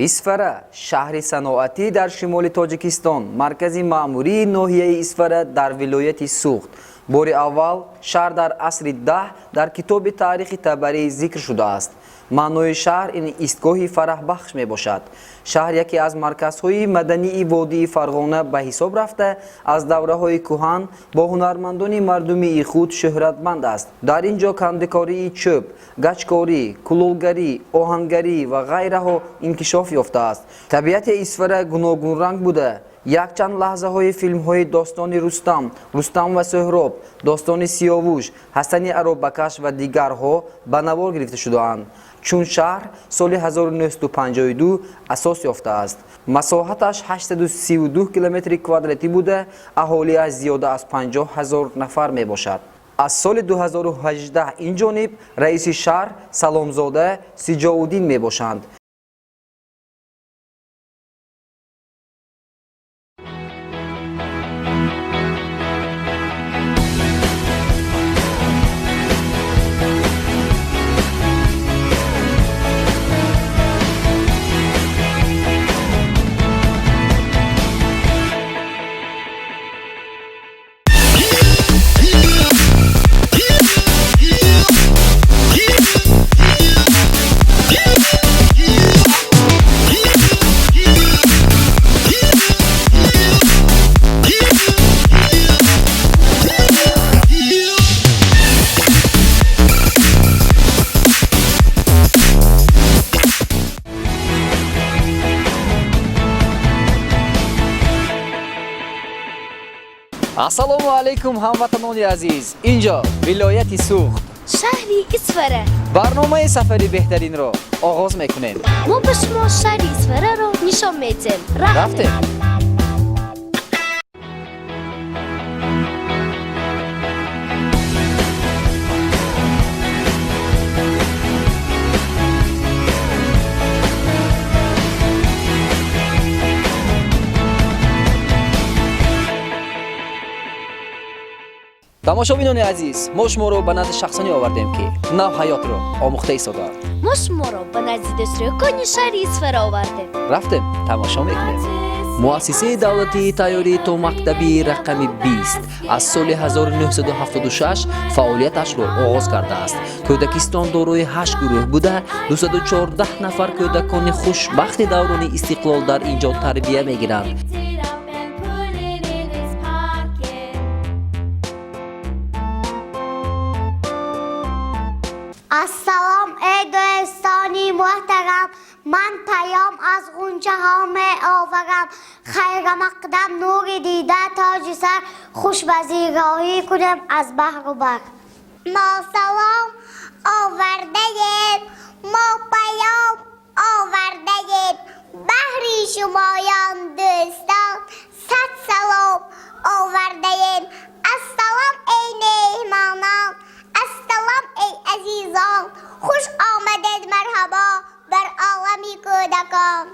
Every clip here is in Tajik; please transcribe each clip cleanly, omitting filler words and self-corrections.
Исфара шаҳри саноатӣ дар шимоли Тоҷикистон, маркази маъмурии ноҳияи Исфара дар вилояти Суғд. Бори аввал шаҳр дар асри 10 дар китоби таърихи Табарӣ зикр шудааст. Маънои шаҳр ин истгоҳи фараҳбахш мебошад. Шаҳр яке аз марказҳои мадании водии Фарғона ба ҳисоб рафта, аз давраҳои кӯҳан бо ҳунармандони мардумии худ шӯҳратманд аст. Дар ин ҷо кандикории чӯб, гачкорӣ, кулолгарӣ, оҳангарӣ ва ғайраҳо инкишоф ёфтааст. Табиати Исфара гуногунранг буда, якчанд лаҳзаҳои филмҳои достони Рустам, Рустам ва Суҳроб, достони Сиёвуш, Ҳасани аробакаш ва дигарҳо ба навор гирифта шудаанд. Чун шаҳр соли 1952 асос ёфтааст. Масоҳаташ 832 километри квадратӣ буда, аҳолиаш зиёда аз 50 ҳазор нафар мебошад. Аз соли 2018 ин ҷониб раиси шаҳр Саломзода Сиҷовуддин мебошанд. Ассалому алайкум, ҳамватанони азиз! Инҷо вилояти Суғд, шаҳри Исфара. Барномаи сафари беҳтаринро оғоз мекунем. Мо ба шумо шаҳри Исфараро нишон медиҳем. Рафтем. Тамошобинони азиз, мо шуморо ба назди шахсоне овардем, ки нав ҳаётро омӯхта истодаанд. Мо шуморо ба назди дӯстрӯкони шаҳри Исфара овардем. Рафтем, тамошо мекунем. Муассисаи давлатии тайёрии томактабии рақами 20 аз соли 1976 фаъолияташро оғоз кардааст. Кӯдакистон дорои ҳашт гурӯҳ буда, 214 нафар кӯдакони хушбахти даврони истиқлол дар ин ҷо тарбия мегиранд. Picked it up and put it in his pocket. Ассалом, эй дӯстони муҳтарам, ман паём аз ғунчаҳо меоварам. Хайрамақдам, нури дида, тоҷи сар, хуш вазирроҳӣ кунем аз баҳру бар. Мо салом овардаем, мо паём овардаем баҳри шумоён дӯстон, сад салом овардаем. Ассалом, эй меҳмонон, ассалом, эй азизон, хуш омадед, марҳабо бар олами кӯдакон.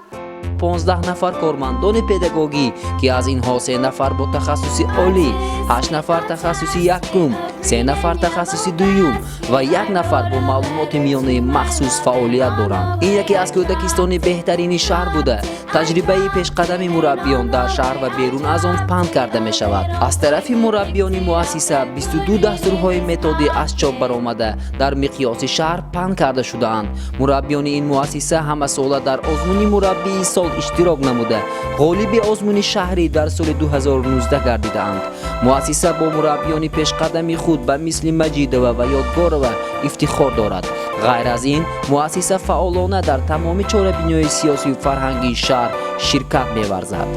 15 нафар кормандони педагогӣ, ки аз инҳо се нафар бо тахассуси олӣ, ҳашт нафар тахассуси якум, се нафар тахассуси дуюм ва як нафар бо маълумоти миёнаи махсус фаъолият доранд. Ин яке аз кӯдакистони беҳтарини шаҳр буда, таҷрибаи пешқадами мураббиён дар шаҳр ва берун аз он паҳн карда мешавад. Аз тарафи мураббиёни муассиса 22 дастурҳои методӣ аз чоп баромада, дар миқёси шаҳр паҳн карда шудаанд. Мураббиёни ин муассиса ҳамасола дар озмуни мураббии сол иштирок намуда, ғолиби озмуни шаҳрӣ дар соли 2019 гардидаанд. Муассиса бо мураббиёни пешқадами худ ба мисли Маҷидова ва Ёдгорова ифтихор дорад. Ғайр аз ин, муассиса фаъолона дар тамоми чорабиниҳои сиёсию фарҳангии шаҳр ширкат меварзад.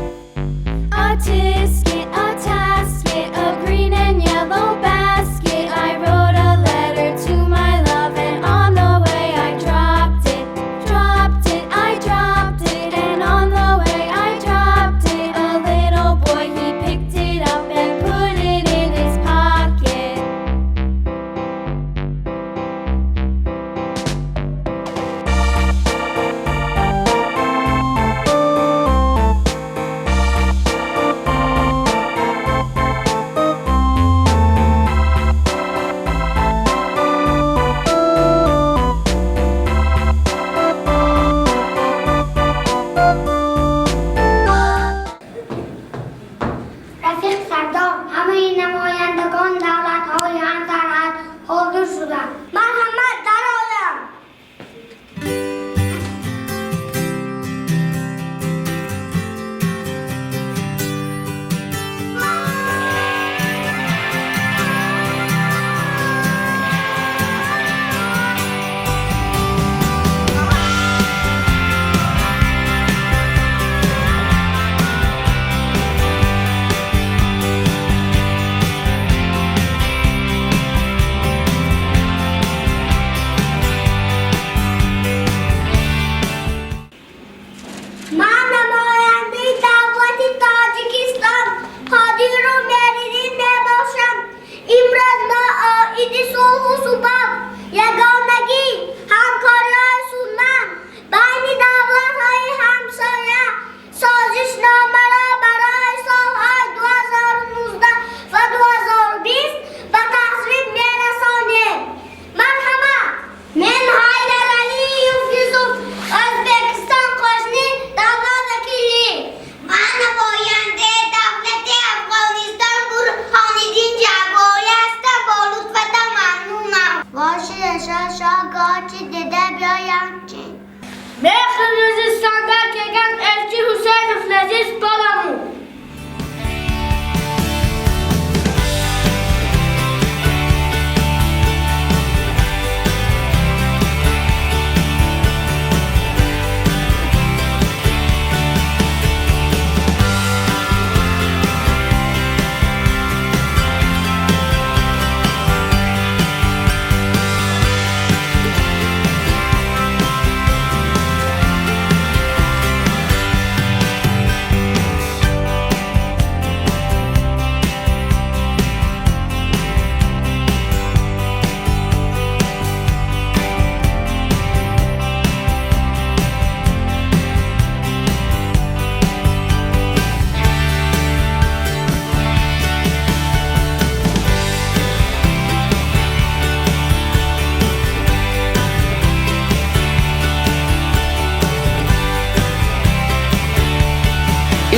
A tisket, a tasket, a green and yellow basket. I wrote a letter to my love, and on the way I dropped it. Dropped it, I dropped it, and on the way I dropped it. A little boy, he picked it up and put it in his pocket.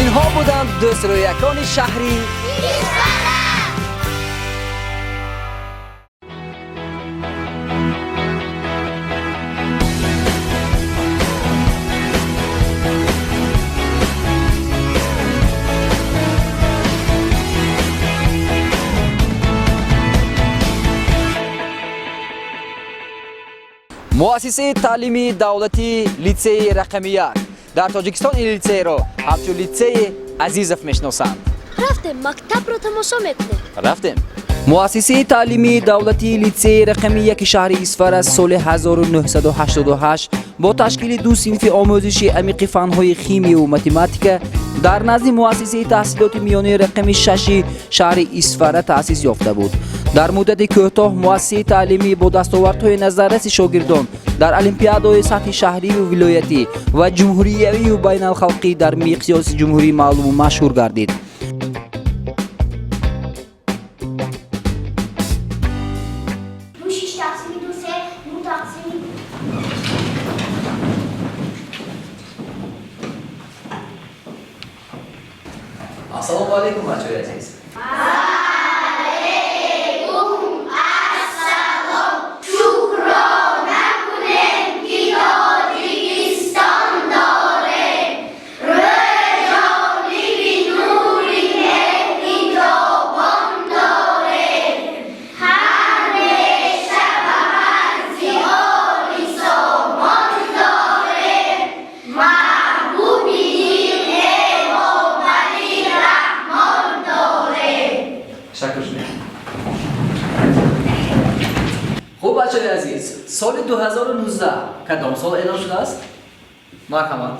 Инҳо буданд дӯстрӯякони шаҳри Муассисаи таълимии давлатии литсеи рақами як. Дар Тоҷикистон ин литсейро ҳамчун литсеи Азизов мешиносанд. Рафтем, мактабро тамошо мекунем. Рафтем. Муассисаи таълимии давлатии литсеи рақами яки шаҳри Исфара соли 1988 бо ташкили ду синфи омӯзиши амиқи фанҳои химияву математика дар назди муассисаи таҳсилоти миёнаи рақами шаши шаҳри Исфара таъсис ёфта буд. Дар муддати кӯтоҳ муассисаи таълимӣ бо дастовардҳои назарраси шогирдон дар олимпиадаҳои сатҳи шаҳриву вилоятӣ ва ҷумҳуриявию байналхалқӣ дар миқёси ҷумҳурӣ маълуму машҳур гардид. Ду шиш тақсими ду се, ду тақсими. Ассалому алайкум, бачаҳои азиз. Ташаккур шумо. Хуб, бачаҳои азиз, соли 2019 кадом сол эълон шудааст? Марҳамат.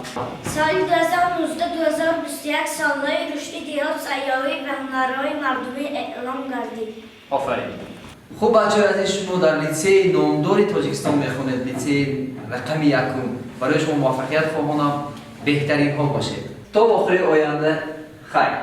Соли 2019-2021 солҳои рушди деҳот, сайёҳӣ ва ҳунарҳои мардумӣ эълон гардид. Офарин. Хуб, бачаҳои азиз, шумо дар литсеи номдори Тоҷикистон мехонед, литсеи рақами якум. Барои шумо муваффақият хоҳонам, беҳтаринҳо бошед. То охири оянда, хайр.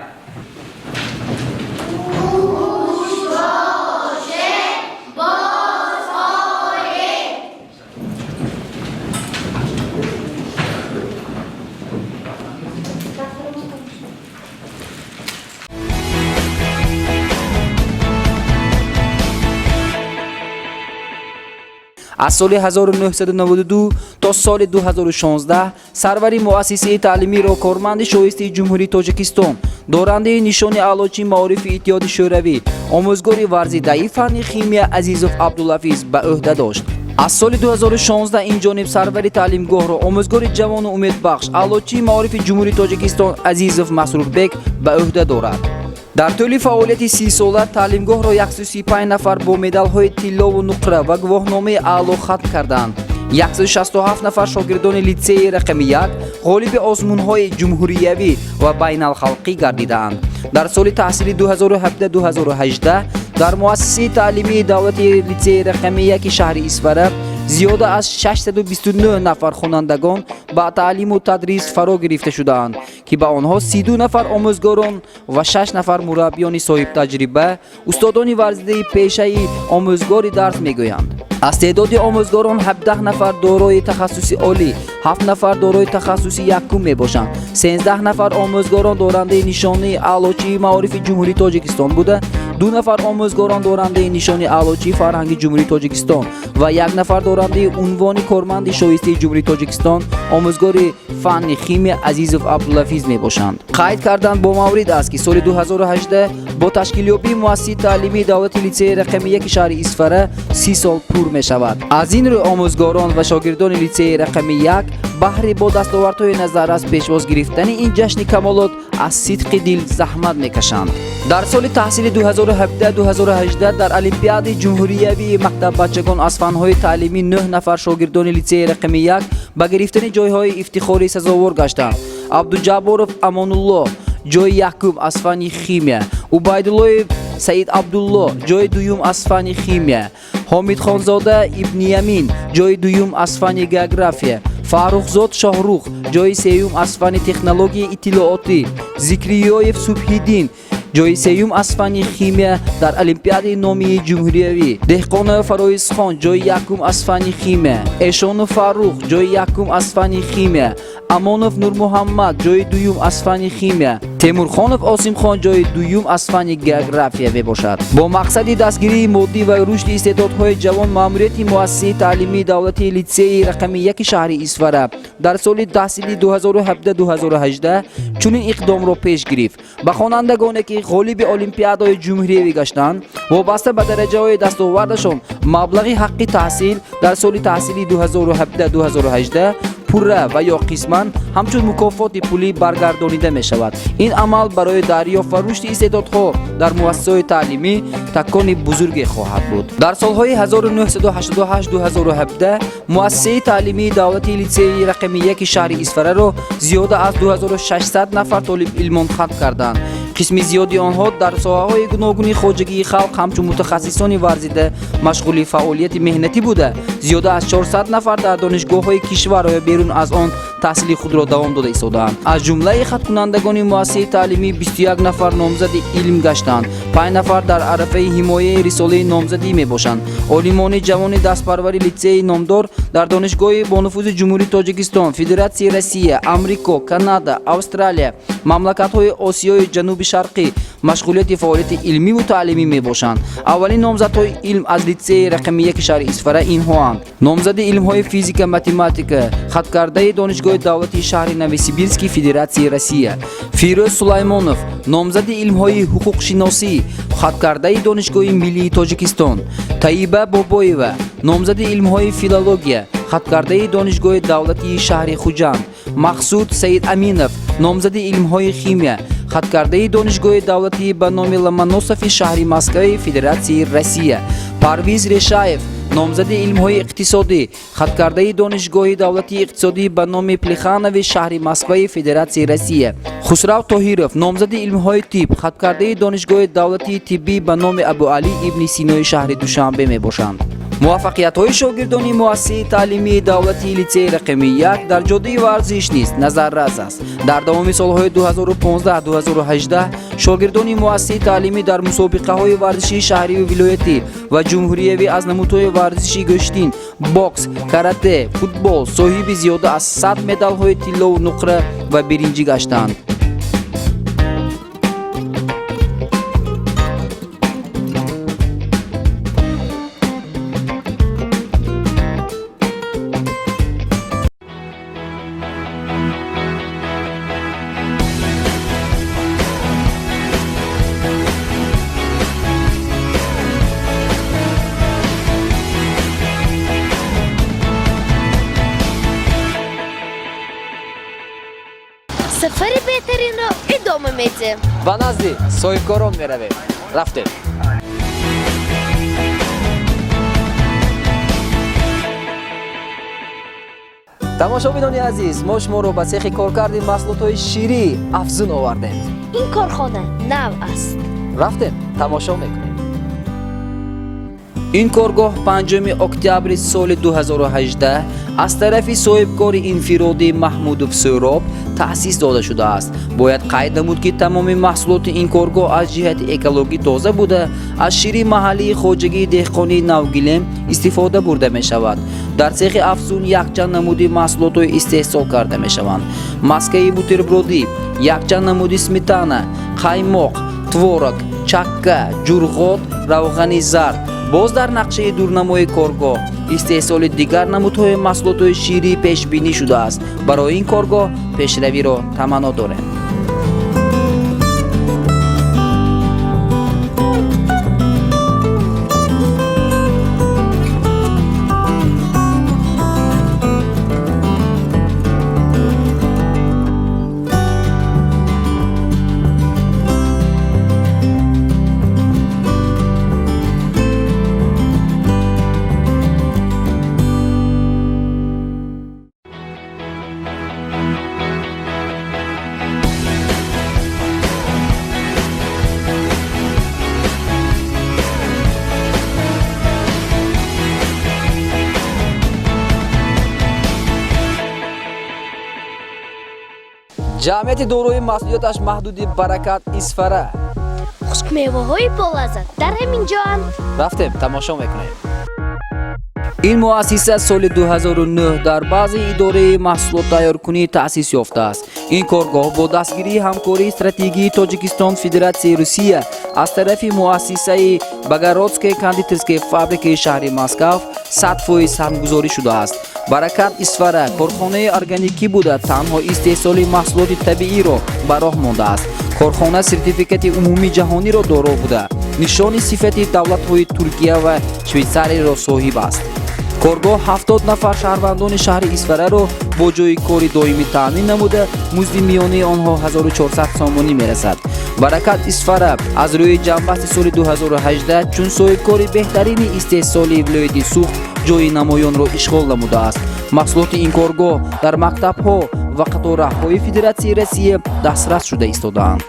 Аз соли 1992 то соли 2016 сарвари муассисаи таълимиро корманди шоистаи Ҷумҳурии Тоҷикистон, дорандаи нишони Аълочии маорифи Иттиҳоди Шӯравӣ, омӯзгори варзидаи фанни химия Азизов Абдулафиз ба ӯҳда дошт. Аз соли 2016 ин ҷониб сарвари таълимгоҳро омӯзгори ҷавону умедбахш, аълочии маорифи Ҷумҳурии Тоҷикистон Азизов Масрурбек ба ӯҳда дорад. Дар тӯли фаъолияти сисола таълимгоҳро 135 нафар бо медалҳои тиллову нуқра ва гувоҳномаи аъло хатм карданд. 167 нафар шогирдони литсеи рақами як ғолиби озмунҳои ҷумҳуриявӣ ва байналхалқӣ гардидаанд. Дар соли таҳсили 2017-2018 дар муассисаи таълимии давлатии литсеи рақами яки шаҳри Исфара зиёда аз 629 нафар хонандагон ба таълиму тадрис фаро гирифта шудаанд, ки ба онҳо 32 нафар омӯзгорон ва 6 нафар мураббиёни соҳибтаҷриба, устодони варзидаи пешаи омӯзгори дарс мегӯянд. Аз теъдоди омӯзгорон 17 нафар дорои тахассуси олӣ, 7 нафар дорои тахассуси якум мебошанд. 13 нафар омӯзгорон дорандаи нишонаи Аълочии маорифи Ҷумҳурии Тоҷикистон буда, ду нафар омӯзгорон дорандаи нишони Аълочии фарҳанги Ҷумҳурии Тоҷикистон ва як нафар дорандаи унвони корманди шоистаи Ҷумҳурии Тоҷикистон, омӯзгори фанни химия Азизов Абдулафиз мебошанд. Қайд кардан бо маврид аст, ки соли 2018 бо ташкилёбии муассисаи таълимии давлати литсеи рақами яки шаҳри Исфара 30 сол пур мешавад. Аз ин рӯ омӯзгорон ва шогирдони литсеи рақами як баҳри бо дастовардҳои назаррас пешвоз гирифтани ин ҷашни камолот аз сидқи дил заҳмат мекашанд. Дар соли таҳсили 2017-2018 дар олимпиадаи ҷумҳуриявии мактаббачагон аз фанҳои таълимӣ нӯҳ нафар шогирдони литсеи рақами як ба гирифтани ҷойҳои ифтихорӣ сазовор гаштанд. Абдуҷабборов Амонулло ҷои якум аз фанни химия, Убайдуллоев Саид Абдулло ҷои дуюм аз фанни химия, Ҳомидхонзода Ибниямин ҷои дуюм аз фанни география, Фаррухзод Шоҳрух ҷои сеюм аз фанни технологияи иттилоотӣ, Зикриёев Субҳиддин Ҷои сеюм аз фанни химия дар олимпиадаи номии ҷумҳуриявӣ. Деҳқонов Фароизхон, ҷои якум аз фанни химия. Эшонов Фаррух, ҷои якум аз фанни химия. Амонов Нурмуҳаммад, ҷои дуюм аз фанни химия. Темурхонов Осимхон, ҷои дуюм аз фанни география мебошад. Бо мақсади дастгирии моддӣ ва рушди истеъдодҳои ҷавон маъмурияти муассисаи таълимии давлатии литсеи рақами 1 шаҳри Исфара дар соли таҳсили 2017-2018 чунин иқдомро пеш гирифт. Ба хонандагоне, ки ғолиби олимпиадаҳои ҷумҳуриявӣ гаштанд, вобаста ба дараҷаҳои дастовардашон маблағи ҳаққи таҳсил дар соли таҳсили 2017-2018 пурра ва ё қисман ҳамчун мукофоти пулӣ баргардонида мешавад. Ин амал барои дарёфт ва рушди истеъдодҳо дар муассисаҳои таълимӣ такони бузурге хоҳад буд. Дар солҳои 1988-2017 муассисаи таълимии давлатии литсеи рақами 1 шаҳри Исфараро зиёда аз 2600 нафар толибилмон хатм карданд. Қисми зиёди онҳо дар соҳаҳои гуногуни хоҷагии халқ ҳамчун мутахассисони варзида машғули фаъолияти меҳнатӣ буда, зиёда аз 400 нафар дар донишгоҳҳои кишвар ё берун аз он таҳсили худро давом дода истодаанд. Аз ҷумлаи хаткунандагони муассисаи таълимӣ 21 нафар номзади илм гаштанд, 5 нафар дар арафаи ҳимояи рисолаи номзадӣ мебошанд. Олимони ҷавони дастпарвари литсеи номдор дар донишгоҳи бонуфузи Ҷумҳурии Тоҷикистон, Федератсияи Россия, Амрико, Канада, Австралия, мамлакатҳои Осиёи Ҷануби Шарқӣ машғулияти фаъолияти илмиву таълимӣ мебошанд. Аввалин номзадҳои илм аз литсеи рақами 1 шаҳри Исфара инҳоанд: номзади илмҳои физика математика, хаткардаи Донишгоҳи давлатии шаҳри Новосибирски Федератсияи Россия Фирӯз Сулаймонов, номзади илмҳои ҳуқуқшиносӣ, хаткардаи Донишгоҳи миллии Тоҷикистон Таиба Бобоева, номзади илмҳои филология, хаткардаи Донишгоҳи давлатии шаҳри Хуҷанд Мақсуд Саидаминов, номзади илмҳои химия, хаткардаи Донишгоҳи давлатии ба номи Ломоносови шаҳри Москваи Федератсияи Россия Парвиз Решаев, номзади илмҳои иқтисодӣ, хаткардаи Донишгоҳи давлатии иқтисодӣ ба номи Плеханови шаҳри Москваи Федератсияи Россия Хусрав Тоҳиров, номзади илмҳои тиб, хаткардаи Донишгоҳи давлатии тиббӣ ба номи Абуалӣ ибни Синои шаҳри Душанбе мебошанд. Муваффақиятҳои шогирдони муассисаи таълимии давлатии литсеи рақами 1 дар ҷодаи варзиш низ назаррас аст. Дар давоми солҳои 2015-2018 шогирдони муассисаи таълимӣ дар мусобиқаҳои варзишии шаҳриву вилоятӣ ва ҷумҳуриявӣ аз намудҳои варзиши гӯштин, бокс, карате, футбол соҳиби зиёда аз 100 медалҳои тиллову нуқра ва биринҷӣ гаштанд. Сафари беҳтаринро идома медиҳем. Ба назди соҳибкорон меравем. Рафтем. Тамошобинони азиз, мо шуморо ба цехи коркарди маҳсулотҳои ширӣ Афзун овардем. Ин корхона нав аст. Рафтем, тамошо мекунем. Ин коргоҳ 5 октябри соли 2018 аз тарафи соҳибкори инфиродӣ Маҳмудов Сӯроб таъсис дода шудааст. Бояд қайд намуд, ки тамоми маҳсулоти ин коргоҳ аз ҷиҳати экологӣ тоза буда, аз шири маҳаллии хоҷагии деҳқонии Навгилем истифода бурда мешавад. Дар цехи Афзун якчанд намуди маҳсулотҳои истеҳсол карда мешаванд: маскаи бутербродӣ, якчанд намуди сметана, қаймоқ, творог, чакка, ҷурғот, равғани зард. Боз дар нақшаи дурнамои коргоҳ истеҳсоли дигар намудҳои маҳсулотҳои ширӣ пешбинӣ шудааст. Барои ин коргоҳ пешравиро таманно дорем. Ҷамъияти дорои масъулияташ маҳдуди Баракат, Исфара. Хушкмеваҳои болаззат дар ҳамин ҷоанд. Рафтем, тамошо мекунем. Ин муассиса соли 2009 дар базаи идораи маҳсулоттайёркунӣ таъсис ёфтааст. Ин коргоҳ бо дастгирии ҳамкории стратегии Тоҷикистон Федератсияи Русия аз тарафи муассисаи Богородской кондитерской фабрикаи шаҳри Москав 100% саҳмгузорӣ шудааст. Баракат Исфара корхонаи органикӣ буда, танҳо истеҳсоли маҳсулоти табииро ба роҳ мондааст. Корхона сертификати умумии ҷаҳониро доро буда, нишони сифати давлатҳои Туркия ва Швейтсарияро соҳиб аст. Коргоҳ 70 нафар шаҳрвандони шаҳри Исфараро бо ҷойи кори доимӣ таъмин намуда, музди миёнаи онҳо 1400 сомонӣ мерасад. Баракат Исфара аз рӯи ҷамъбасти соли 2018 чун соҳибкори беҳтарини истеҳсоли вилояти Суғд ҷойи намоёнро ишғол намудааст. Маҳсулоти ин коргоҳ дар мактабҳо ва қаторраҳҳои Федератсияи Россия дастрас шуда истодаанд.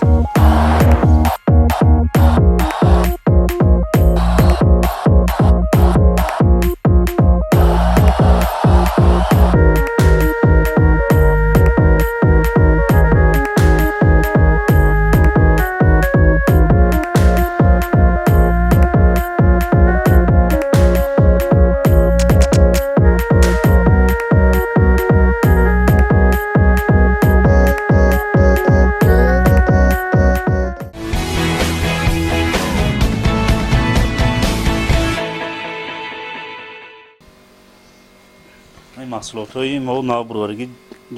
Ин маҳсулотҳои мо навбурваригӣ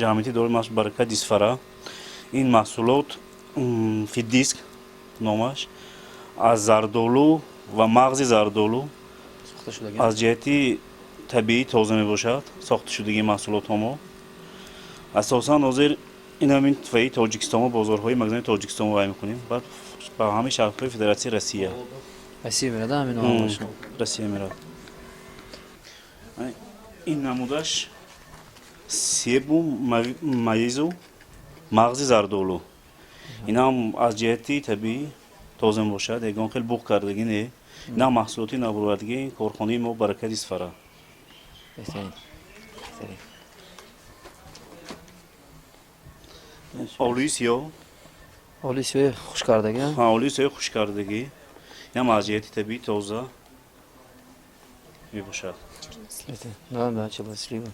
ҷамъияти дорои маҳсул Баракат Исфара. Ин маҳсулот фиддиск номаш, аз зардолу ва мағзи зардолу аз ҷиҳати табиӣ тоза мебошад. Сохташудагии маҳсулотҳо мо асосан ҳозир ин ҳамин твои Тоҷикистон, бозорҳои магазини Тоҷикистон вай мекунем, баъд ба ҳамаи шаҳрҳои Федератсияи Россия. Россия мерада ҳамин? Россия мерад. Ин намудаш себу маизу мағзи зардолу. Инам аз ҷиҳати табиӣ тоза мебошад, ягон хел буғ кардагӣ не. Инам маҳсулоти навбурвардагии корхонаи мо Баракат Исфара. Беҳтарин, беҳтарин. Олуи сиёҳ. Олуи сиёҳи хушккардагӣ? Ҳа, олуи сиёҳи хушккардагӣ. Инам аз ҷиҳати табиӣ тоза мебошад. Да, чернослива.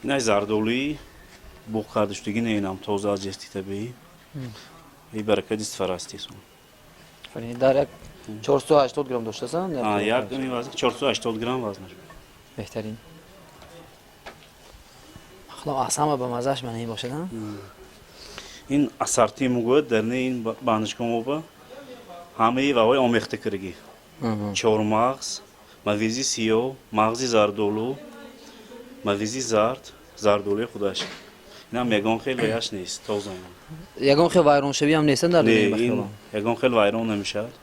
Инаш зардолуи буғ кардашудагӣ не, инам тоза аз ҷиҳати табиӣ и Баракат Исфара аст исон. Дар як 480 грамм доштасан? Як вазн 480 грамм вазнаш. Беҳтарин. Худо, аз ҳама ба маззааш мана ин бошад, а? Ин ассорти мегӯяд, дар не ин баночка моба ҳамаи ваҳои омехта кардагӣ: чормағз, мавизи сиёҳ, мағзи зардолу, мавизи зард, зардолуи худаш. Инам ягон хел ваяш нест, тоза. Ягон хел вайроншавӣ ҳам нестан дар? Не, ин ягон хел вайрон намешавад.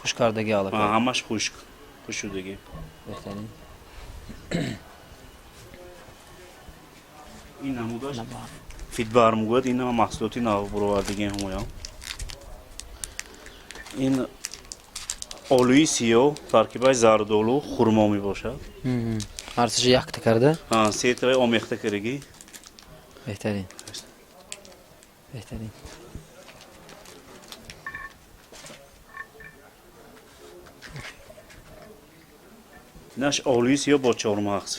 Хушккардагӣ аллакай. Ҳамаш хушк, хушшудагӣ. Беҳтарин. Ин намудаш фитбар мегӯяд. Ин маҳсулоти навбуровардагии ҳамоям. Ин олуи сиёҳ, таркибаи зардолу, хурмо мебошад. Ҳарсаша якта карда? Сетаи омехта кардагӣ. Беҳтарин, беҳтарин. Инаш олуи сиёҳ бо чормағз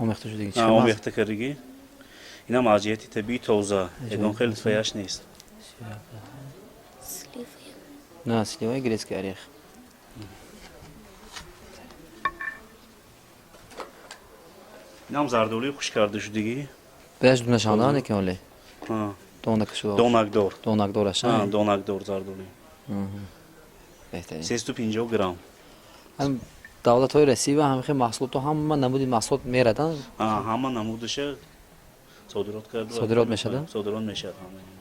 омехта шудагӣ. Омехта кардагӣ. Инам аз ҷиҳати табиӣ тоза, ягон хел фаяш нест. На, слива и грецкий орех. Инам зардолуи хушккардашудагӣ. Беаш дунашанда неки оле донак шуда. Донакдор. Донакдораш. Донакдор зардолуи. Беҳтарин. 350 грамм. Давлатҳои Россия ва ҳамин хел маҳсулотро, ҳама намуди маҳсулот мераданд? Ҳама намудаша содирот карда. Содирот мешавад? Содирот мешавад.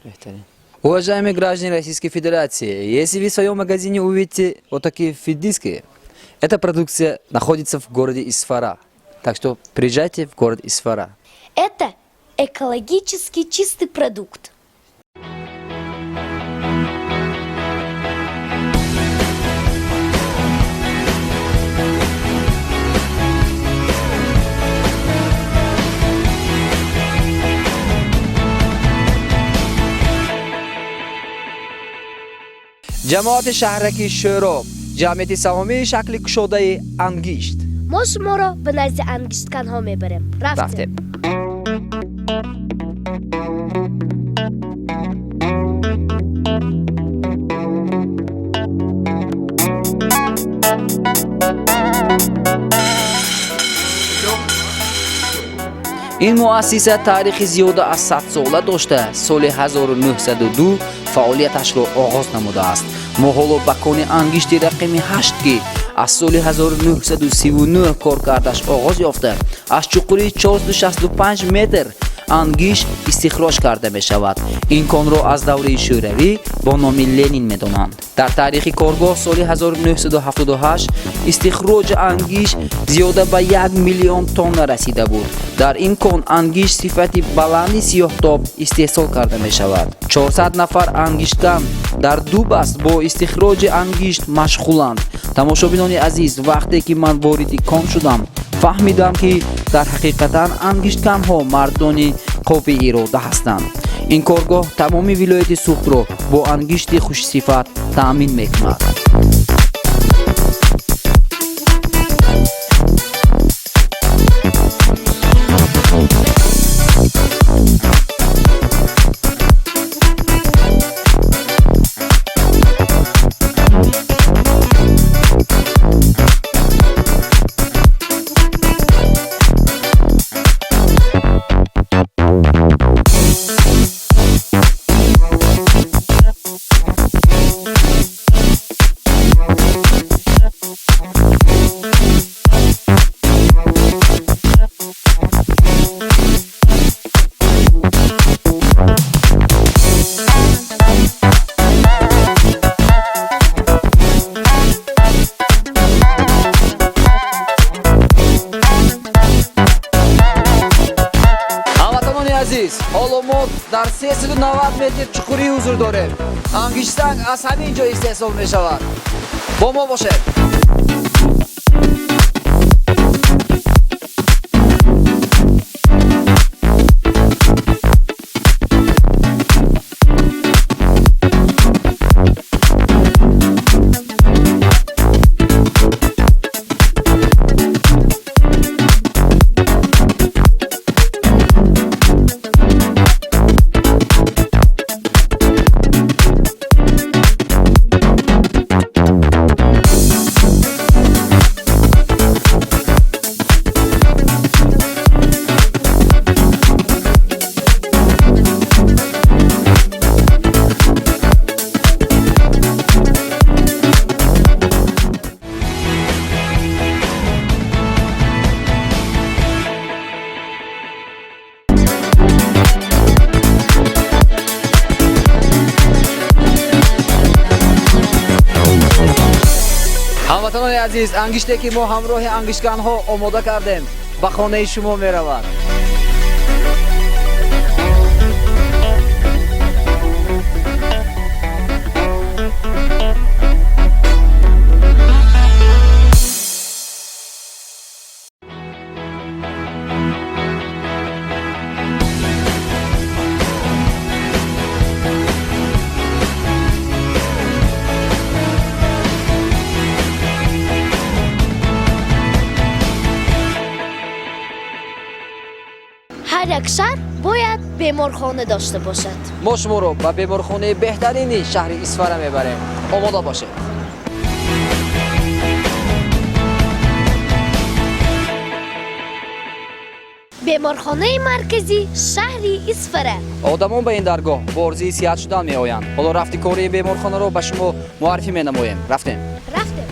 Беҳтарин. Уважаемые граждане Российской Федерации, если вы в своем магазине увидите вот такие фидиски, эта продукция находится в городе Исфара. Так что приезжайте в город Исфара. Это экологически чистый продукт. Ҷамоати шаҳраки Шӯроб, ҷамъияти саҳомии шакли кушодаи ангишт. Мо шуморо ба назди ангиштканҳо мебарем. Рафтем. Ин муассиса таърихи зиёда аз 100 сола дошта, соли 1902 фаъолияташро оғоз намудааст. Мо ҳоло ба кони ангишти рақами 8, ки аз соли 1939 коркардаш оғоз ёфта, аз чуқурии 465 метр ангишт истихроҷ карда мешавад. Ин конро аз давраи Шӯравӣ бо номи Ленин медонанд. Дар таърихи коргоҳ соли 1978 истихроҷи ангишт зиёда ба 1 миллион тонна расида буд. Дар ин кон ангишт сифати баланди сиёҳтоб истеҳсол карда мешавад. 400 нафар ангишткан дар ду баст бо истихроҷи ангишт машғуланд. Тамошобинони азиз, вақте ки ман вориди кон шудам, фаҳмидам, ки дар ҳақиқатан ангиштканҳо мардони қавии ирода ҳастанд. Ин коргоҳ тамоми вилояти Суғдро бо ангишти хушсифат таъмин мекунад. Ҳамватанони азиз, ҳоло мо дар 390 метр чуқурӣ ҳузур дорем. Ангиштсанг аз ҳамин ҷо истеҳсол мешавад. Бо мо бошед. Ҳамватанони азиз, ангиште ки мо ҳамроҳи ангиштканҳо омода кардем, ба хонаи шумо меравад. Ҳар як шаҳр бояд беморхона дошта бошад. Мо шуморо ба беморхонаи беҳтарини шаҳри Исфара мебарем. Омода бошед. Беморхонаи марказии шаҳри Исфара. Одамон ба ин даргоҳ бо орзуи сиҳат шудан меоянд. Ҳоло рафти кори беморхонаро ба шумо муаррифӣ менамоем. Рафтем. Рафтем.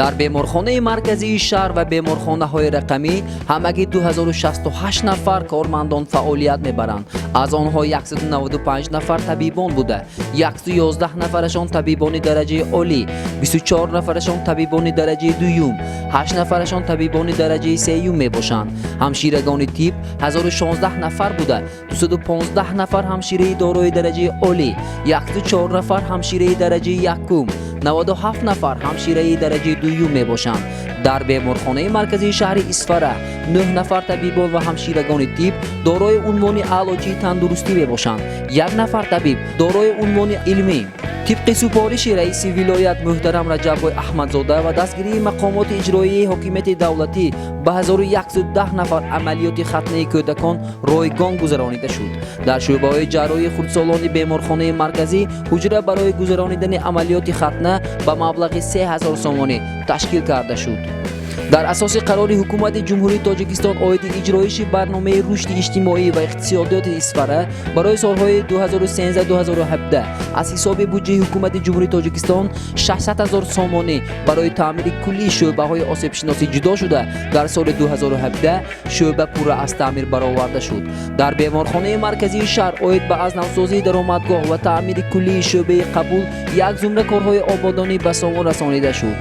Дар беморхонаи марказии шаҳр ва беморхонаҳои рақамӣ ҳамагӣ 2068 нафар кормандон фаъолият мебаранд. Аз онҳо 195 нафар табибон буда, 111 нафарашон табибони дараҷаи олӣ, 24 нафарашон табибони дараҷаи дуюм, 8 нафарашон табибони дараҷаи сеюм мебошанд. Ҳамширагони тиб 1016 нафар буда, 215 нафар ҳамшираи дорои дараҷаи олӣ, 104 нафар ҳамшираи дараҷаи якум, 97 нафар ҳамшираи дараҷаи дуюм мебошанд. Дар беморхонаи марказии шаҳри Исфара 9 нафар табибон ва ҳамширагони тиб дорои унвони аълочии тандурустӣ мебошанд. Як нафар табиб дорои унвони илмӣ. Тибқи супориши раиси вилоят муҳтарам Раҷаббой Аҳмадзода ва дастгирии мақомоти иҷроияи ҳокимияти давлатӣ ба 1110 нафар амалиёти хатнаи кӯдакон ройгон гузаронида шуд. Дар шӯъбаҳои ҷарроҳии хурдсолони беморхонаи марказӣ ҳуҷра барои гузаронидани амалиёти хатна ба маблағи 3000 сомонӣ ташкил карда шуд. Дар асоси қарори ҳукумати Ҷумҳурии Тоҷикистон оиди иҷроиши барномаи рушди иҷтимоӣ ва иқтисодиёти Исфара барои солҳои 2013-2017 аз ҳисоби буҷаи ҳукумати Ҷумҳурии Тоҷикистон 600 ҳазор сомонӣ барои таъмири куллии шӯъбаҳои осебшиносӣ ҷудо шуда, дар соли 2017 шӯъба пурра аз таъмир бароварда шуд. Дар беморхонаи марказии шаҳр оид ба аз навсозии даромадгоҳ ва таъмири куллии шӯъбаи қабул як зумра корҳои ободонӣ ба сомон расонида шуд.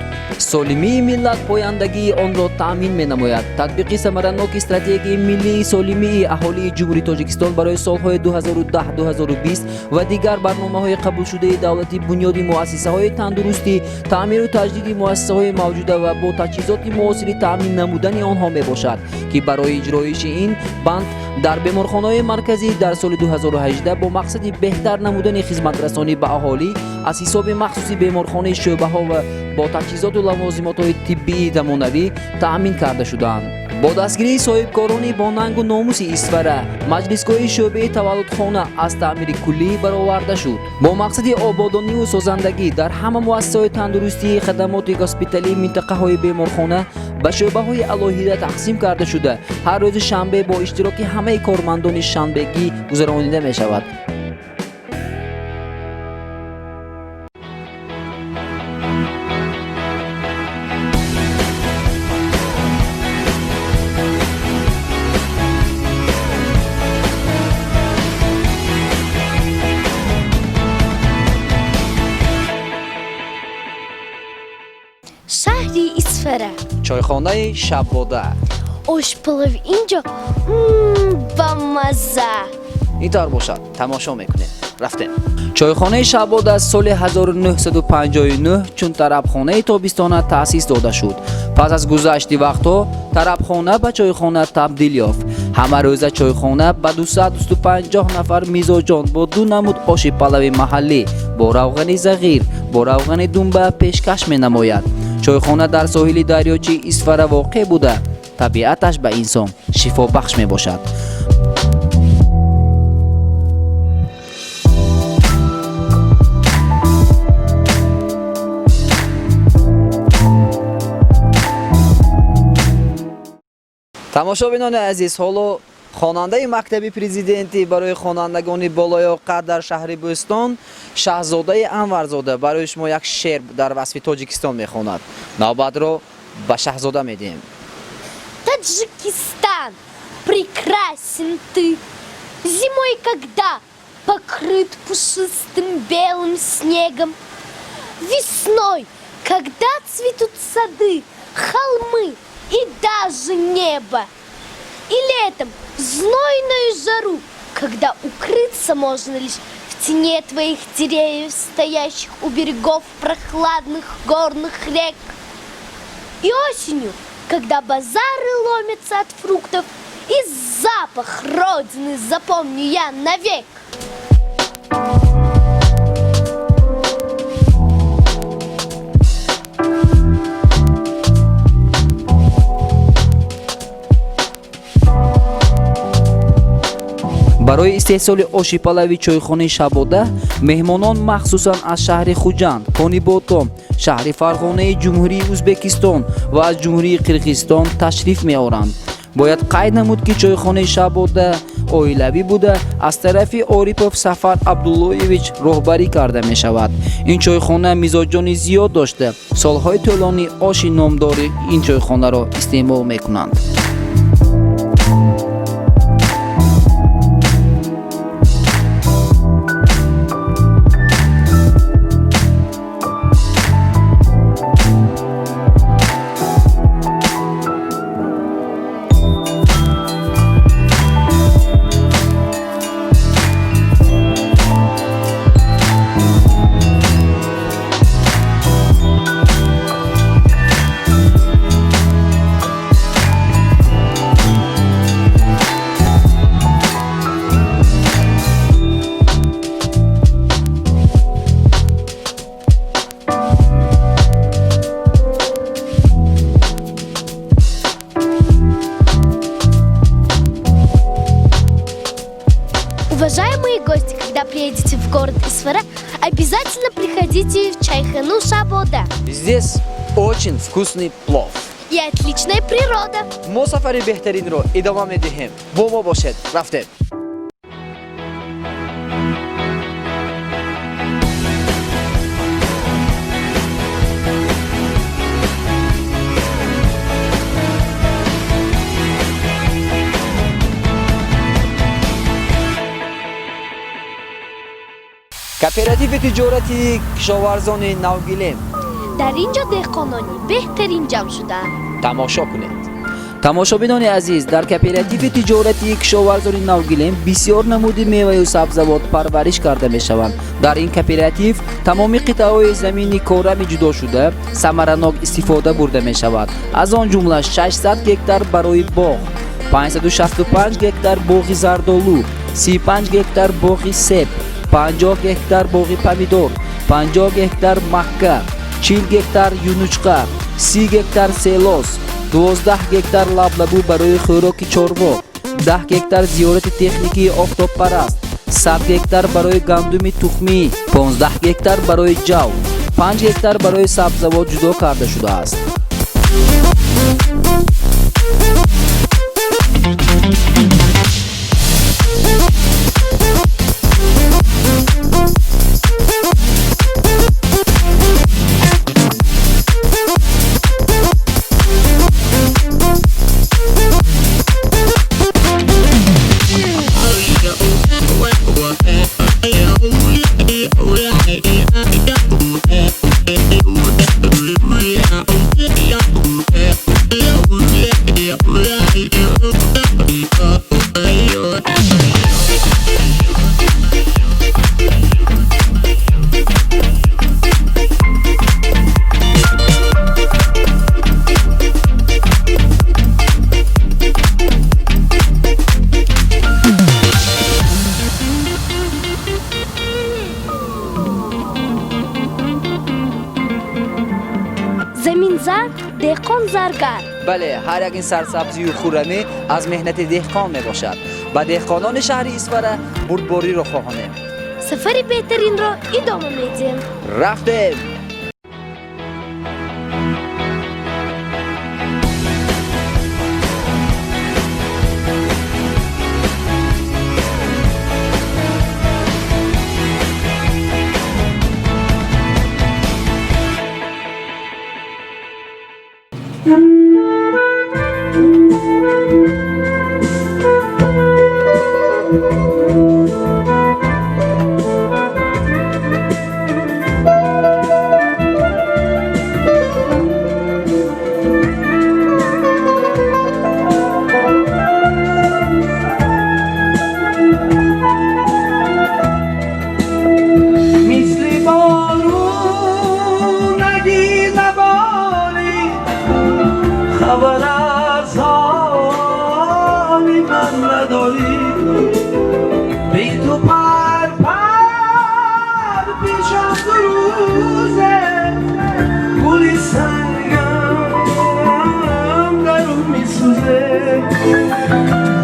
Солимии миллат пояндагии онро таъмин менамояд. Татбиқи самараноки стратегияи миллии солимии аҳолии Ҷумҳурии Тоҷикистон барои солҳои 2010-2020 ва дигар барномаҳои қабулшудаи давлатӣ бунёди муассисаҳои тандурустӣ, таъмиру таҷдиди муассисаҳои мавҷуда ва бо таҷҳизоти муосири таъмин намудани онҳо мебошад, ки барои иҷроиши ин банд дар беморхонаҳои марказӣ дар соли 2018 бо мақсади беҳтар намудани хизматрасонӣ ба аҳолӣ аз ҳисоби махсуси беморхонаи шӯъбаҳо ва бо таҷҳизоту лавозимотҳои тиббии замонавӣ таъмин карда шудаанд. Бо дастгирии соҳибкорони бо нангу номуси Исфара маҷлисгоҳи шӯъбаи таваллудхона аз таъмири куллӣ бароварда шуд. Бо мақсади ободониву созандагӣ дар ҳама муассисаҳои тандурустии хадамоти госпиталии минтақаҳои беморхона ба шӯъбаҳои алоҳида тақсим карда шуда, ҳар рӯзи шанбе бо иштироки ҳамаи кормандони шанбегӣ гузаронида мешавад. Шаҳри Исфара. Чойхонаи Шаббода. Ошпалави инҷо бамазза. Ин тавр бошад, тамошо мекунем. Рафтем. Чойхонаи Шаббода соли 1959 чун тарабхонаи тобистона таъсис дода шуд. Пас аз гузашти вақтҳо тарабхона ба чойхона табдил ёфт. Ҳама рӯза чойхона ба 250 нафар мизоҷон бо ду намуд оши палави маҳаллӣ бо равғани зағир, бо равғани думба пешкаш менамояд. Чойхона дар соҳили дарёчаи Исфара воқеъ буда, табиаташ ба инсон шифобахш мебошад. Тамошобинони азиз, ҳоло хонандаи мактаби президентӣ барои хонандагони болоёқат дар шаҳри Бӯстон Шаҳзодаи Анварзода барои шумо як шеър дар васфи Тоҷикистон мехонад. Навбатро ба Шаҳзода медиҳем. Таджикистан, прекрасен ты. Зимой, когда покрыт пушистым белым снегом, весной, когда цветут сады, холмы и даже небо, и летом в знойную жару, когда укрыться можно лишь в тени твоих деревьев, стоящих у берегов прохладных горных рек, и осенью, когда базары ломятся от фруктов, и запах родины запомню я навек. Барои истеҳсоли оши палави чойхонаи Шабода меҳмонон махсусан аз шаҳри Хуҷанд, Кониботом, шаҳри Фарғонаи Ҷумҳурии Ӯзбекистон ва аз Ҷумҳурии Қирғизистон ташриф меоранд. Бояд қайд намуд, ки чойхонаи Шабода оилавӣ буда, аз тарафи Орипов Сафар Абдуллоевич роҳбарӣ карда мешавад. Ин чойхона мизоҷони зиёд дошта, солҳои тӯлонӣ оши номдори ин чойхонаро истеъмол мекунанд. в город Исфара, обязательно приходите в чайхану Шабода. Здесь очень вкусный плов. И отличная природа. Мо сафари беҳтаринро идома медиҳем. Бо мо бошед. Рафтем. Кооперативи тиҷорати кишоварзони Навгилем. Дар ин ҷо деҳқонони беҳтарин ҷамъ шудаанд. Тамошо кунед. Тамошобинони азиз, дар кооперативи тиҷорати кишоварзони Навгилем бисёр намуди меваю сабзавот парвариш карда мешаванд. Дар ин кооператив тамоми қитъаҳои замини корами ҷудошуда самаранок истифода бурда мешавад. Аз он ҷумла 600 гектар барои боғ, 565 гектар боғи зардолу, 35 гектар боғи себ, 50 гектар боғи помидор, 50 гектар макка, 40 гектар юнучқа, 30 гектар селос, 12 гектар лаблабу барои хӯроки чорво, 10 гектар зиёрати техникии офтобпараст, 100 гектар барои гандуми тухмӣ, 15 гектар барои ҷав, 5 гектар барои сабзавот ҷудо карда шудааст. Замин зард, деҳқон заргар. Бале, ҳар як ин сарсабзию хуррамӣ аз меҳнати деҳқон мебошад. Ба деҳқонони шаҳри Исфара бурдбориро хоҳонем. Сафари беҳтаринро идома медиҳем. Рафтем. Мисли борун аги набори, хабар аз ҳоли ман надорӣ. Бе ту пар пар пешам рӯзе, гули сангам дарун месӯзе.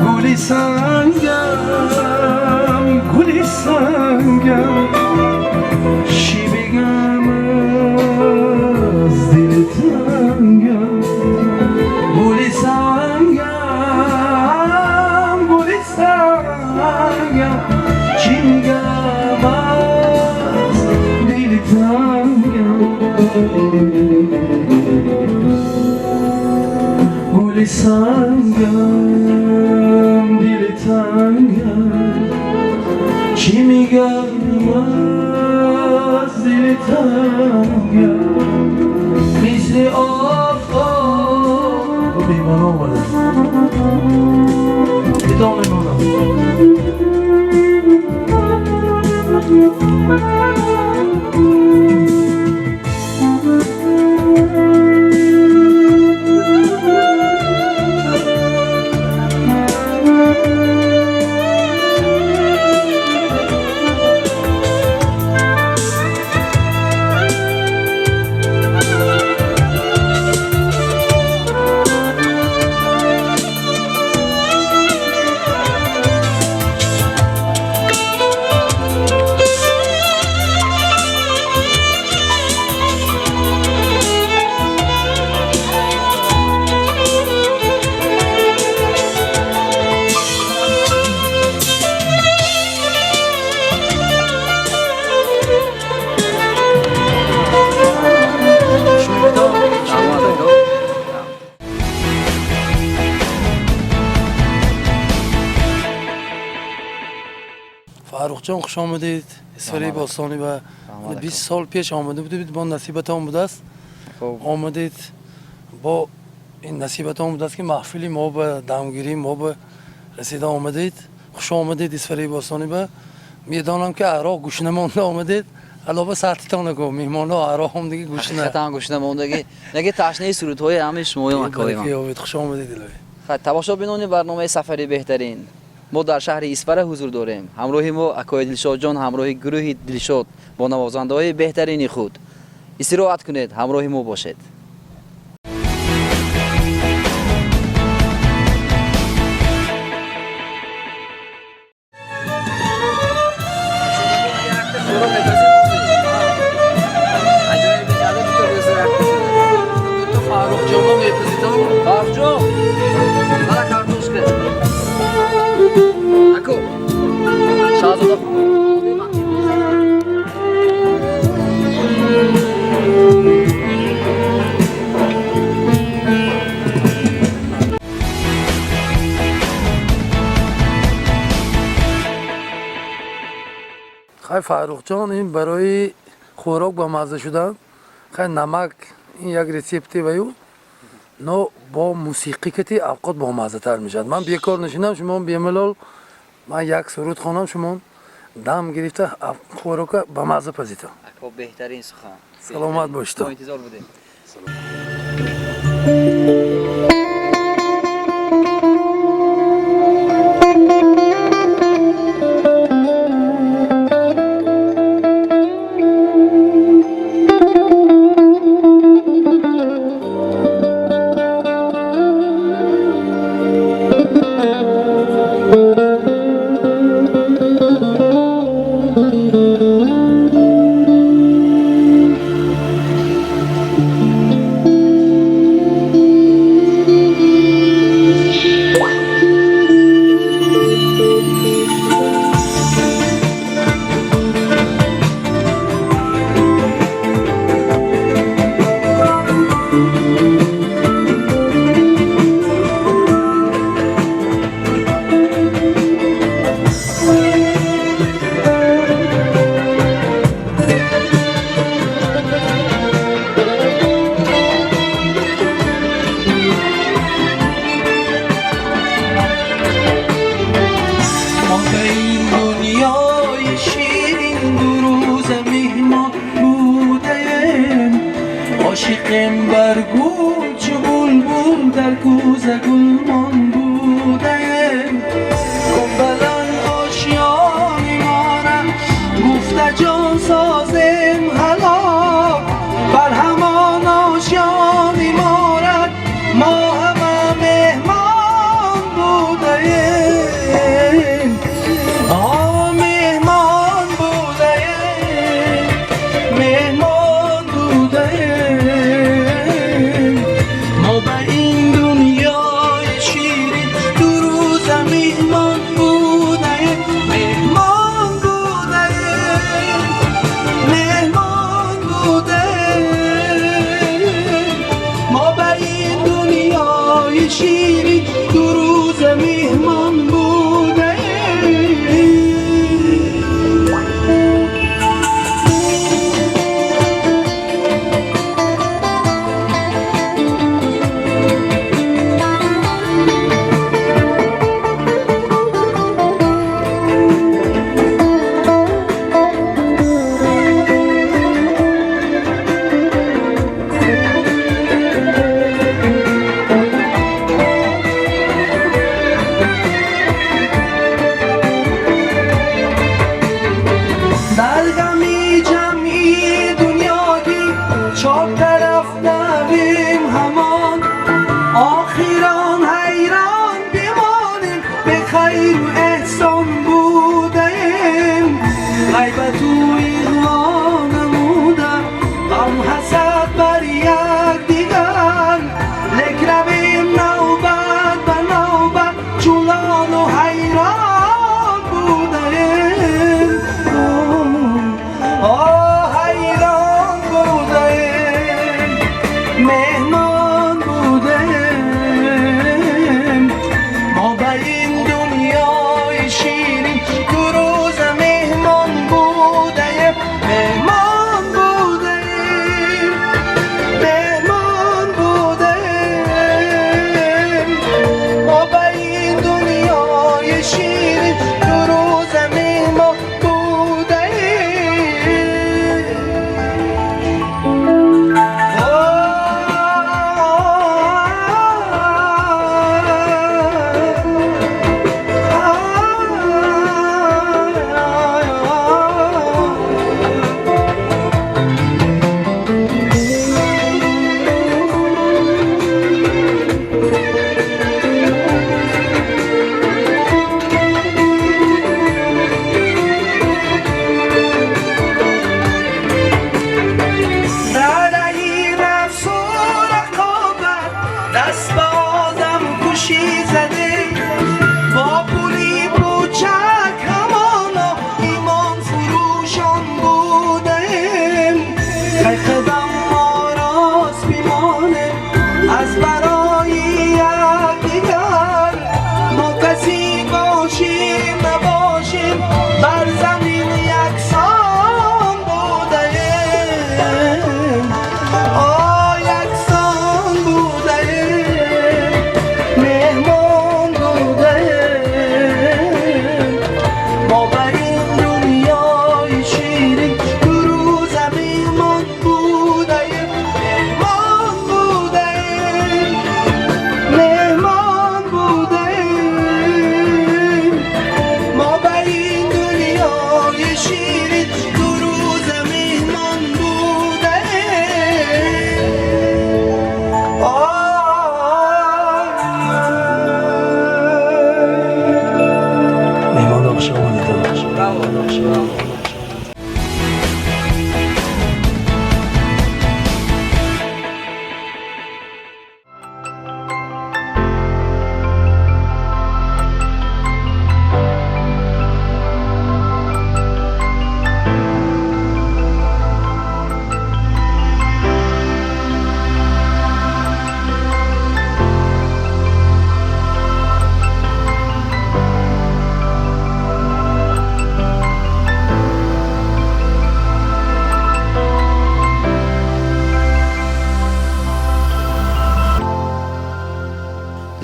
Гули сангам, гули сангам, чӣ бигам аз дили тангам? Гули сангам, гули сангам, чӣ мегам аз дили тангам? Гули сангам, дили тангам, чӣ мегам аз дили тангам? Мисли офтоб меҳмон омаданд, идома мемонам. Фаррухҷон, хуш омадед Исфараи бостонӣ ба. 20 сол пеш омада будед, бо насибатон будааст, омадед. Бо ин насибатон будааст, ки маҳфили мо ба дамгирии мо ба расида омадед. Хуш омадед Исфараи бостонӣ ба. Медонам, ки ароқ гушна монда омадед. Алова сатитон нако, меҳмонҳо ароқ ҳам диги гушна. Ҳақиқатан гушна мондагӣ. Неги ташнаи сурудҳои ҳамаи шумоён, акои ман. Ёбед, хуш омадед, илоҳӣ. Хай, тамошобинони барномаи «Сафари беҳтарин», мо дар шаҳри Исфара ҳузур дорем. Ҳамроҳи мо акои Дилшодҷон, ҳамроҳи гурӯҳи Дилшод бо навозандаҳои беҳтарини худ. Истироҳат кунед, ҳамроҳи мо бошед. Фаррухҷонро мепазитон. Фаррухҷон, мана картошка. Ако, Шаҳзода. Хай, Фаррухҷон, ин барои хӯрок ба мазза шудан, хай, намак, ин як рецепти ваю, но бо мусиқӣ кати авқот бомаззатар мешавад. Ман бекор нишинам, шумо бемалол, ман як суруд хонам, шумо дам гирифта хӯрока ба мазза пазитам. Ако, беҳтарин сухан. Саломат бошед. Мо интизор будем. Мо ба ин дунёи ширин 2 рӯза меҳмон будаем. Ошиқем бар гул, чу булбул дар кӯза гулмон будаем. Гум баланд ошёни мора гуфта ҷон созем, ҳалок бар ҳамон ошёни морад. Мо ҳама меҳмон будаем. О, меҳмон будаем, меҳмон будаем. Мо ба ин дунёи ширин 2 рӯза меҳмон будаем, меҳмон будаем. Кай қадам мо рост бимонем аз барои якдигар, мо каси бошем набошем, бар замин яксон будаем, о яксон будаем, меҳмон будаем. Мо бар ин дунёи ширин ду рӯза меҳмон будаем, меҳмон будаем, меҳмон будаем. Мо бар ин дунёи ширин ду рӯза меҳмон будаем. Меҳмон хуш омадед.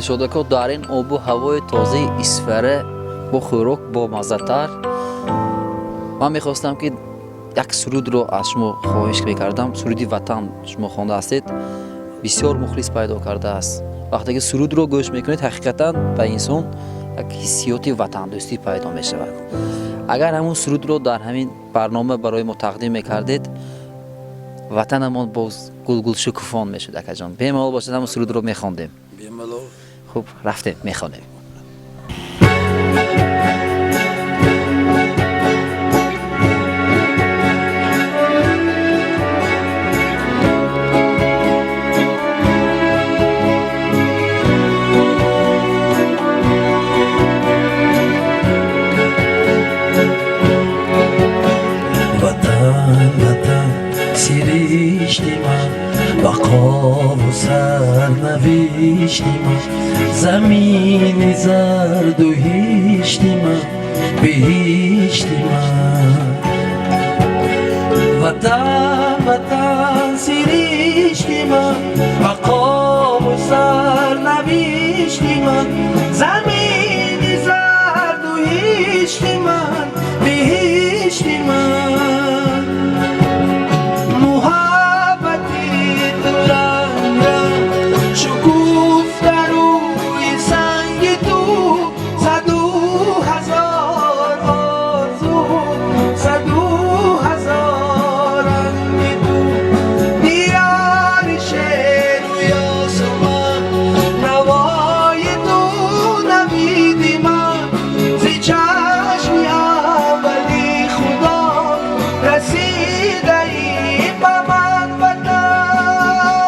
Дилшодако, дар ин обу ҳавои тозаи Исфара бо хӯрок бомаззатар ман мехостам, ки як сурудро аз шумо хоҳиш мекардам. Суруди Ватан шумо хонда ҳастед, бисёр мухлис пайдо кардааст. Вақте ки сурудро гӯш мекунед, ҳақиқатан ба инсон як ҳиссиёти ватандӯстӣ пайдо мешавад. Агар ҳамун сурудро дар ҳамин барнома барои мо тақдим мекардед, ватанамон боз гулгул шукуфон мешуд. Акаҷон, бемалол бошад, ҳамун сурудро мехондем. Бемалол. Хуб, рафтем, мехонем. Ватан, Ватан, сиришти ман, бақову сарнавишти ман, замини зарду ҳишти ман, биҳишти ман. Ватан, Ватан, сиришти ман, бақову сарнавишти ман, замини зарду ҳишти ман, биҳишти ман. Муҳаббати ту ранг ранг шукуфта рӯи санги ту, саду ҳазор орзу, саду ҳазор ранги ту. Диёри шеру ёсуман, навои ту навиди ман, зи чашми аввали Худо расидаи ба ман. Ватан,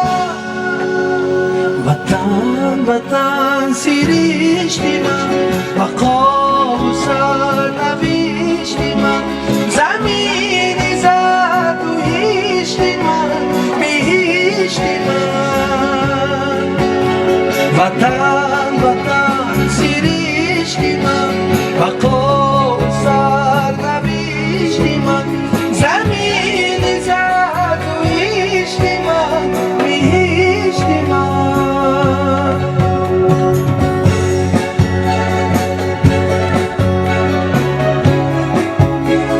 Ватан, Ватан, сиришти ман, бақову сарнавишти ман, замини зарду ҳишти ман, биҳишти ман. Ватан, Ватан, сиришти ман, бақову сарнавишти ман, замини зарду ҳишти ман, биҳишти ман.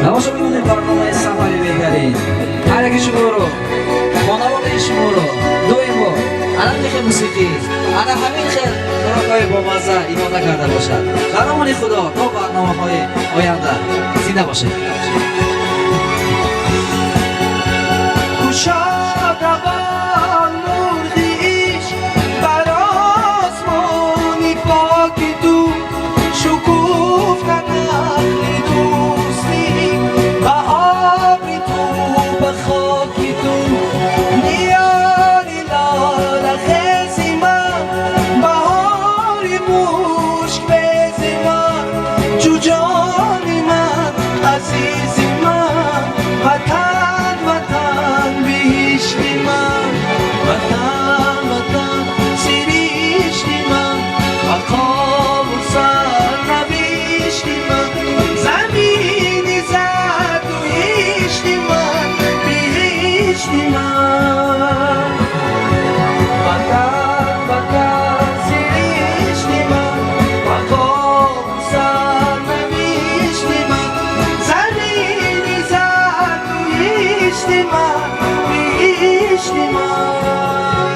Тамошобинони барномаи Сафари беҳтарин, ҳар яки шуморо, хонаводаи шуморо доимо ана ҳамин хел мусиқӣ, ана ҳамин хел хӯрокҳои бомазза имода карда бошад. Дар амони Худо то барномаҳои оянда, зинда бошед. Кушодабон мурғи ишқ бар осмони поки ту, шукуфта нахли дӯстӣ ба обри ту, ба хоки ту. Диёри лолахези ман, баҳори мушкбези ман, чу ҷони ман азизи. Биҳишти ман, биҳишти ман. Ватан, ватан, сиришти ман, ва хобу сарнавишти ман, замини зардуишти ман, биҳишти ман.